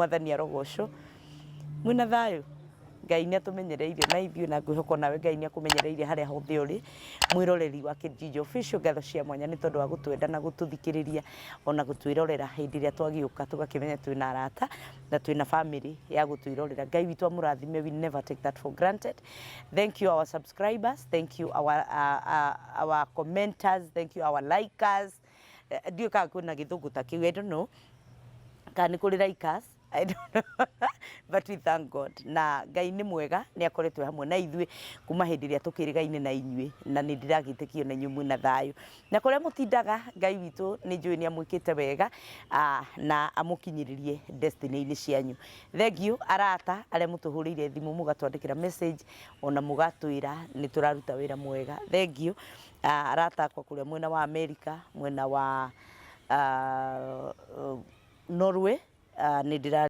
Mwathani arogocwo. Mwĩna thayũ? Ngai nĩ atũmenyereire na ithuĩ na ngwĩhoka onawe Ngai nĩ akũmenyereire harĩa hothe ũrĩ. Mwĩroreri wa Kijiji Official, ngatho cia mwanya nĩ tondũ wa gũtwenda na gũtũthikĩrĩria ona gũtwĩrorera hĩndĩ ĩrĩa twagĩũka tũgakĩmenya twĩna arata na twĩna family ya gũtwĩrorera. Ngai witũ amũrathime, we never take that for granted. Thank you our subscribers, thank you our commenters, thank you our likers. Ndiũĩ kana kwĩna gĩthũngũ ta kĩu, I don't know kana nĩ kũrĩ likers, I don't know. But we thank God. Na Ngai nĩ mwega, nĩ akoretwo hamwe na ithuĩ kuma hĩndĩ ĩrĩa tũkĩrĩgaine na inyuĩ, na nĩ ndĩragĩtĩkio na inyuĩ mwĩna thayũ. Na kũrĩa mũtindaga, Ngai witũ nĩ njũĩ nĩ amwĩkĩte wega na amũkinyĩrĩrie destiny-inĩ cianyu. Thank you arata arĩa mũtũhũrĩire thimũ, mũgatwandĩkĩra message ona mũgatwĩra nĩ tũraruta wĩra mwega. Thank you arata akwa kũrĩa mwena wa America, mwena wa Norway, nĩ ndĩra